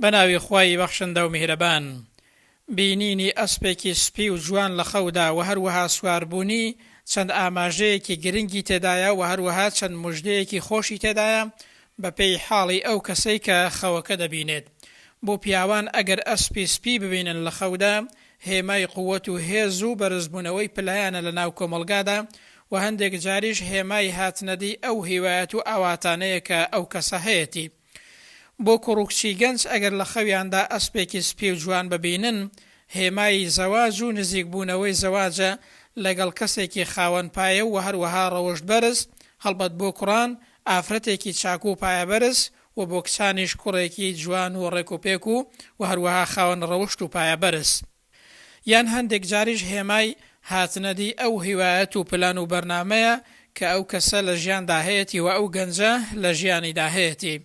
بەناوی خوای بەخشندە و میهرەبان. بینینی ئەسپێکی سپی و جوان لە خەودا وە هەروەها سواربوونی چەند ئاماژەیەکی گرنگی تێدایە وە هەروەها چەند موژدەیەکی خۆشی تێدایە بەپێی حاڵی ئەو کەسەی کە خەوەکە دەبینێت. بۆ پیاوان ئەگەر ئەسپی سپی ببینن لە خەودا هێمای قوەت و هێز و بەرزبوونەوەی پلەیانە لە ناو کۆمەڵگادا وە هەندێک جاریش هێمای هاتنەدی ئەو هیوایەت و ئاواتانەیە کە ئەو کەسە هەیەتی. بۆ کوڕ و کچی گەنج ئەگەر لە خەویاندا ئەسپێکی سپی و جوان ببینن، هێمای زەواج و نزیکبوونەوەی زەواجە لەگەڵ کەسێکی خاوەن پایە و هەروەها ڕەوشت بەرز، هەڵبەت بۆ کوڕان ئافرەتێکی چاک و پایەبەرز و بۆ کچانیش کوڕێکی جوان و ڕێکوپێک و و هەروەها خاوەن ڕەوشت و پایەبەرز. یان هەندێک جاریش هێمای هاتنەدی ئەو هیوایەت و پلان و بەرنامەیە کە ئەو کەسە لە ژیاندا هەیەتی و ئەو گەنجە لە ژیانیدا هەیەتی.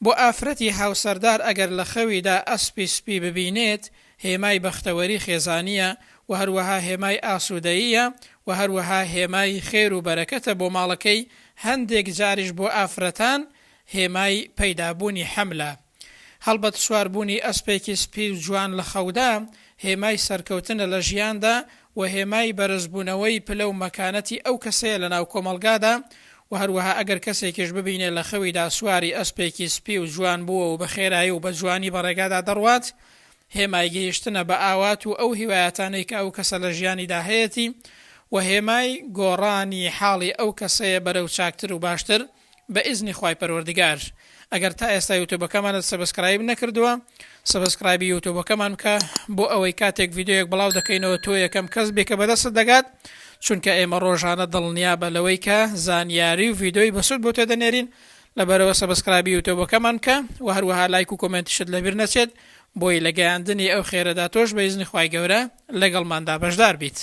بۆ ئافرەتی هاوسەردار ئەگەر لە خەویدا ئەسپی سپی ببینێت هێمای بەختەوەری خێزانییە و هەروەها هێمای ئاسوودەییە و هەروەها هێمای خێر و بەرەکەتە بۆ ماڵەکەی، هەندێک جاریش بۆ ئافرەتان هێمای پەیدابوونی حەملە. هەڵبەت سواربوونی ئەسپێکی سپی و جوان لە خەودا، هێمای سەرکەوتنە لە ژیاندا و هێمای بەرزبوونەوەی پلە و مەکانەتی ئەو کەسەیە لەناو کۆمەڵگادا و هەروەها ئەگەر کەسێکیش ببینێ لە خەویدا سواری ئەسپێکی سپی و جوان بووە و بە خێرایی و بە جوانی بە ڕێگادا دەڕوات هێمای گەیشتنە بە ئاوات و ئەو هیوایەتانەی کە ئەو کەسە لە ژیانیدا هەیەتی و هێمای گۆڕانی حاڵی ئەو کەسەیە بەرەو چاکتر و باشتر بە ئیزنی خوای پەروەردگار ئەگەر تا ئێستا یوتوبەکەمانت subscribe نەکردووە subscribe ی یوتوبەکەمان بکە بۆ ئەوەی کاتێک ڤیدیۆیەک بڵاو دەکەینەوە تۆ یەکەم کەس بێ کە بەدەستت دەگات چونکە ئێمە ڕۆژانە دڵنیابە لەوەی کە زانیاری و ڤیدیۆی بەسوود بۆ تۆ دەنێرین لەبەرەوە subscribe ی یوتوبەکەمان بکە و هەروەها لایک و comment یشت لەبیر نەچێت بۆی لە گەیاندنی ئەو خێرەدا تۆش بە ئیزنی خوای گەورە لەگەڵماندا بەشدار بیت.